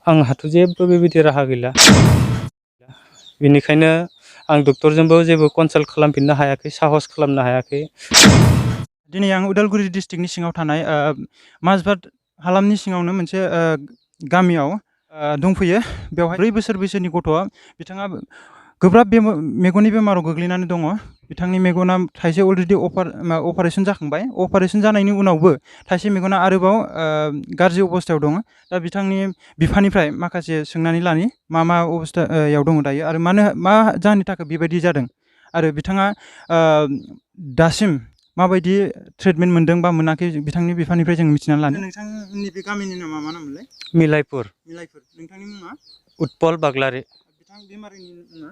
आंहाथ' जेबो बेबायदि राहा गैला। बेनिखायनो आं डक्टरजोंबो जेबो कनसाल्ट खालामफिननो हायाखै, साहस खालामनो हायाखै। दिनै आं उदालगुरि डिस्ट्रिक्टनि सिङाव थानाय माजबाद हालामनि सिङावनो मोनसे गामियाव दंफैयो। बेवहाय 4 बोसोर बैसोनि गथ'आ, बिथाङा गोब्राब मेगननि बेमाराव गोग्लैनानै दङ। बिथांनि मेगना थाइसे अलरेडि अपारेसन जाखांबाय। अपारेसन जानायनि उनावबो थाइसे मेगना आरोबाव गाज्रि अबस्थायाव दङ। दा बिथांनि बिफानिफ्राय माखासे सोंनानै लानि मा अबस्थायाव दङ दायो आरो मा जाहोननि थाखाय बेबायदि जादों, आरो बिथाङा दासिम माबायदि ट्रिटमेन्ट मोनदों बा मोनाखै बिथांनि बिफानिफ्राय जों मिथिनानै लानो। नोंथांनि बे गामिनि नामा मा नाममोनलाय? मिलायपुर। नोंथांनि मुङा? उत्पल बाग्लारि। बिथां बेमारिनि मुङा?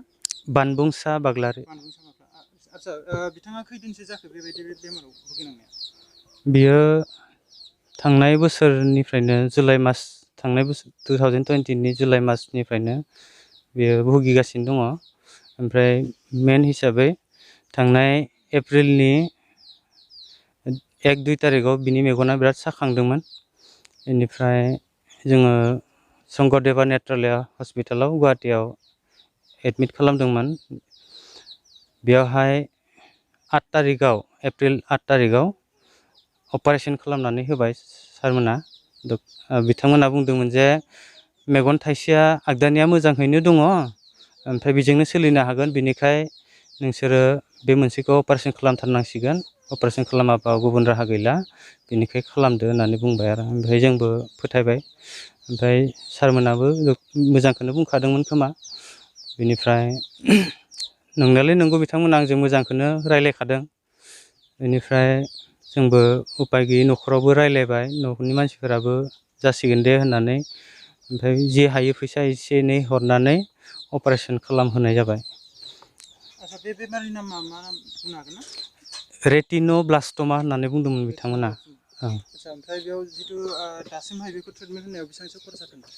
बानबुंसा बाग्लारि। आदसा, बिथाङा खैदिनसो जाखो बेबायदि बेमाराव भुगिनांनाया? बियो थांनाय बोसोरनिफ्रायनो थांनाय बोसोर 2020नि जुलाइ मासनिफ्रायनो बियो भुगिगासिनो दङ। ओमफ्राय मेन हिसाबै थांनाय एप्रिलनि 1-2 तारिखाव बिनि मेगना बिराद साखांदोंमोन। बेनिफ्राय जोङो शंकरदेबा नेत्रालया हस्पिटालाव गुवाहाटीयाव एडमिट खालामदोंमोन। बेयावहाय एप्रिल 8 तारिखाव अपारेसन खालामनानै होबाय सारमोना। बिथांमोना बुंदोंमोन जे मेगन थाइसेया आगदानिया मोजाङैनो दङ, ओमफ्राय बेजोंनो सोलिनो हागोन, बेनिखाय नोंसोरो बे मोनसेखौ अपारेसन खालामथारनांसिगोन, अपारेसन खालामाबा गुबुन राहा गैला, बेनिखाय खालामदो होननानै बुंबाय आरो। ओमफ्राय जोंबो फोथायबाय। ओमफ्राय सारमोनाबो मोजांखौनो बुंखादोंमोन खोमा। बेनिफ्राय नंनायालाय नंगौ, बिथांमोना आंजों मोजांखौनो रायज्लायखादों। बेनिफ्राय जोंबो उपाय गैयै न'खरावबो रायज्लायबाय, न'खरनि मानसिफोराबो जासिगोन दे होननानै, ओमफ्राय जे हायो फैसा एसे एनै हरनानै अपारेसन खालामहोनाय जाबाय। आदसा, बे बेमारनि नामा मा नाम बुंनो हागोन ना? रेटिनोब्लास्टमा होननानै बुंदोंमोन बिथांमोना। आदसा, ओमफ्राय बेयाव जिथु दासिमहाय बेखौ ट्रिटमेन्ट होनायाव बेसेबांसो खरसा थांदों?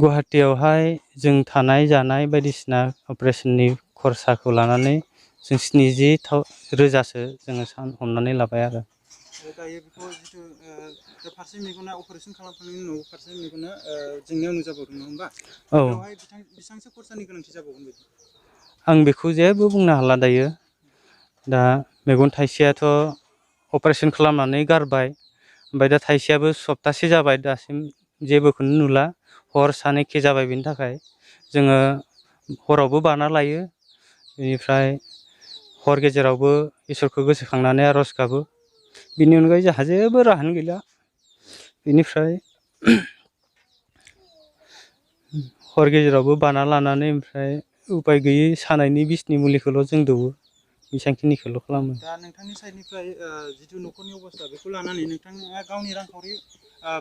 गुवाहाटीयावहाय जों थानाय जानाय बायदिसिना अपारेसननि खरसाखौ लानानै जों 70,000 जोङो हमनानै लाबाय आरो। दायो बेखौ जिथु फारसे मेगना अपारेसन खालामखांनायनि उनाव फारसे मेगना जेंनायाव नुजाबावदों, नङा होमबा? औ। बेवहाय बेसेबांसो खरसानि गोनांथि जाबावगोन बायदि? आं बेखौ जेबो बुंनो हाला दायो। दा मेगन थाइसेयाथ' अपारेसन खालामनानै गारबाय, ओमफ्राय दा थाइसेयाबो सप्तासे जाबाय, दासिम जेबोखौनो नुला। हर सान एखे जाबाय। बेनि थाखाय जोङो हरावबो बाना लायो, बेनिफ्राय हर गेजेरावबो इसोरखौ गोसोखांनानै आर'ज गाबो। बिनि अनगायै जोंहा जेबो राहायानो गैला। बेनिफ्राय हर गेजेरावबो बाना लानानै ओमफ्राय उपाय गैयै सानायनि बिसनि मुलिखौल' जों दौवो, बेसेबांखिनिखौल' खालामो। दा नोंथांनि साइडनिफ्राय जिथु न'खरनि अबस्था बेखौ लानानै नोंथाङा गावनि रांखावरि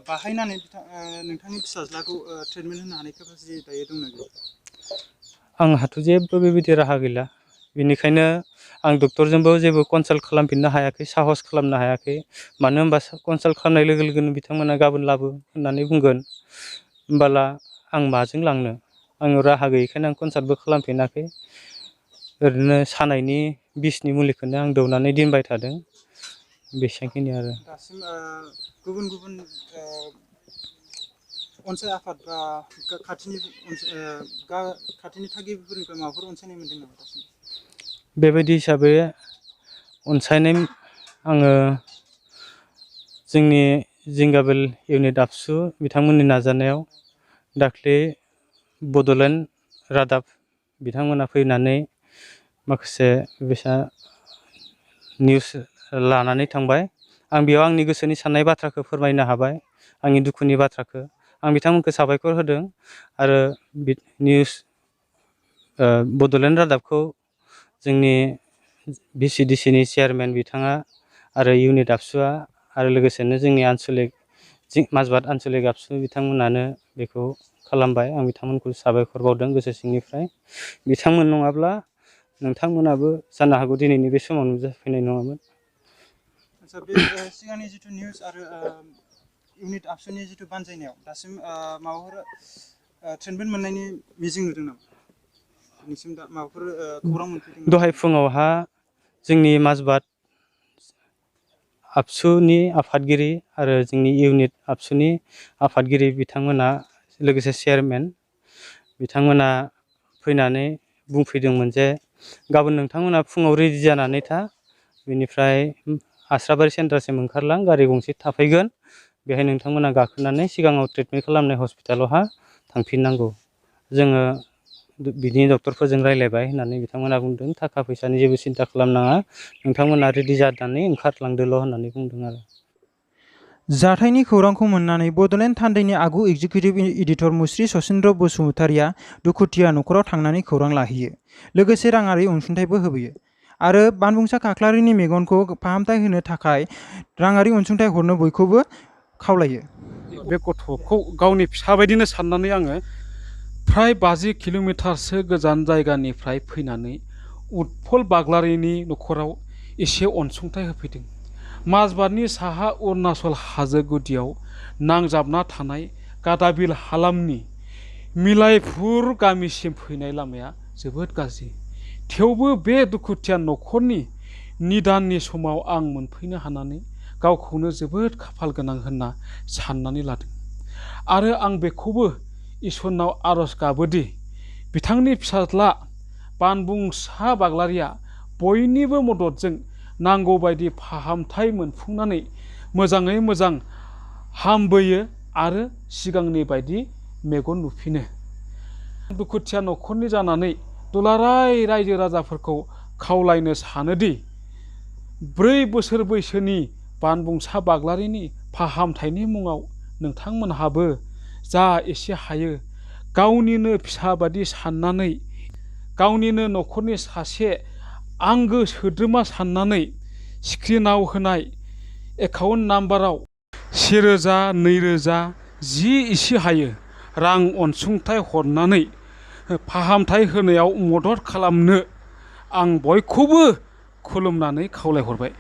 बाहायनानै नोंथांनि फिसाज्लाखौ ट्रिटमेन्ट होनो हानाय केपासिटि दायो दंना गैया? आंहाथ' जेबो बेबायदि राहा गैला। बेनिखायनो आं डक्टरजोंबो जेबो कनसाल्ट खालामफिननो हायाखै, साहस खालामनो हायाखै। मानो होनबा कनसाल्ट खालामनाय लोगो लोगोनो बिथांमोना गाबोन लाबो होननानै बुंगोन। होमबोला आं माजों लांनो? आङो राहा गैयैखायनो आं कनसाल्टबो खालामफिनाखै। ओरैनो सानायनि बिसनि मुलिखौनो आं दौनानै दोनबाय थादों, बेसेबांखिनि आरो। दासिम गुबुन गुबुन अनसाय आफाद बा खाथिनि थागिबिफोरनिफ्राय माबाफोर अनसायनाय मोनदों नामा दासिम? बेबायदि हिसाबै अनसायनाय आङो जोंनि जिंगाबेल इउनिट आबसु बिथांमोननि नाजानायाव दाख्लै बड'लेण्ड रादाब बिथांमोना फैनानै माखासे निउस लानानै थांबाय। आं बेयाव आंनि गोसोनि साननाय बाथ्राखौ फोरमायनो हाबाय, आंनि दुखुनि बाथ्राखौ। आं बिथांमोनखौ साबायखर होदों। आरो बड'लेण्ड रादाबखौ जोंनि VCDCनि चेयारमेन बिथाङा आरो इउनिट आबसुआ आरो लोगोसेनो जोंनि माजबाद आनसलिक आबसु बिथांमोनानो बेखौ खालामबाय। आं बिथांमोनखौ साबायखर बावदों गोसो सिंनिफ्राय। बिथांमोन नङाब्ला नोंथांमोनाबो जानो हागौ दिनैनि बे समाव नुजाफैनाय नङामोन। आदसा, बे सिगांनि जिथु निउस आरो इउनिट आबसुनि जिथु बानजायनायाव दासिम माबाफोर ट्रिटमेन्ट मोननायनि मिजिं नुदों नामा? दिनैसिम दा माबाफोर खौरां मोनफैदों नामा? दहाय फुङावहा जोंनि माजबाद आबसुनि आफादगिरि आरो जोंनि इउनिट आबसुनि आफादगिरि बिथांमोना लोगोसे चेयारमेन बिथांमोना फैनानै बुंफैदोंमोन जे गाबोन नोंथांमोना फुङाव रेडि जानानै था, बेनिफ्राय आस्राबारि सेन्टारसिम ओंखारलां, गारि गंसे थाफैगोन, बेहाय नोंथांमोना गाखोनानै सिगाङाव ट्रिटमेन्ट खालामनाय हस्पिटालावहा थांफिननांगौ। जोङो बिदिनो डक्टरफोरजों रायज्लायबाय होननानै बिथांमोना बुंदों। थाखा फैसानि जेबो सिन्था खालामनाङा, नोंथांमोना रेडि जानानै ओंखारलांदोल' होननानै बुंदों आरो। जाथायनि खौरांखौ मोननानै बड'लेण्ड थान्दैनि आगु एग्जिकिउटिभ एडिटर मुस्रि सचिन्द्र बसुमतारिया दुखुथिया न'खराव थांनानै खौरां लाहैयो, लोगोसे राङारि अनसुंथाइबो होबोयो आरो बानबुंसा खाख्लारिनि मेगनखौ फाहामथाय होनो थाखाय राङारि अनसुंथाइ हरनो बयखौबो खावलायो। बे गथ'खौ गावनि फिसा बायदिनो साननानै आङो फ्राय 50 किल'मिटारसो गोजान जायगानिफ्राय फैनानै उतफल बाग्लारिनि न'खराव एसे अनसुंथाइ होफैदों। माजबाटनि साहा अरुणाचल हाजो गुदियाव नांजाबना थानाय गादाबिल हालामनि मिलायफुर गामिसिम फैनाय लामाया जोबोद गाज्रि। थेवबो बे दुखुथिया न'खरनि निदाननि समाव आं मोनफैनो हानानै गावखौनो जोबोद खाफाल गोनां होनना साननानै लादों आरो आं बेखौबो इसोरनाव आरज गाबोदि बिथांनि फिसाज्ला बानबुंसा बाग्लारिया बयनिबो मददजों नांगौ बायदि फाहामथाय मोनफुंनानै मोजाङै मोजां हामबोयो आरो सिगांनि बायदि मेगन नुफिनो। दुखुथिया न'खरनि जानानै दुलाराय रायजो राजाफोरखौ खावलायनो सानोदि 4 बोसोर बैसोनि बानबुंसा बाग्लारिनि फाहामथायनि मुङाव नोंथांमोनहाबो जा एसे हायो गावनिनो फिसा बादि साननानै, गावनिनो न'खरनि सासे आंगो सोद्रोमा साननानै स्क्रिनाव होनाय एकाउन्ट नाम्बाराव 1000, 2000 जि एसे हायो रां अनसुंथाइ हरनानै फाहामथाय होनायाव मदद खालामनो आं बयखौबो खुलुमनानै खावलायहरबाय।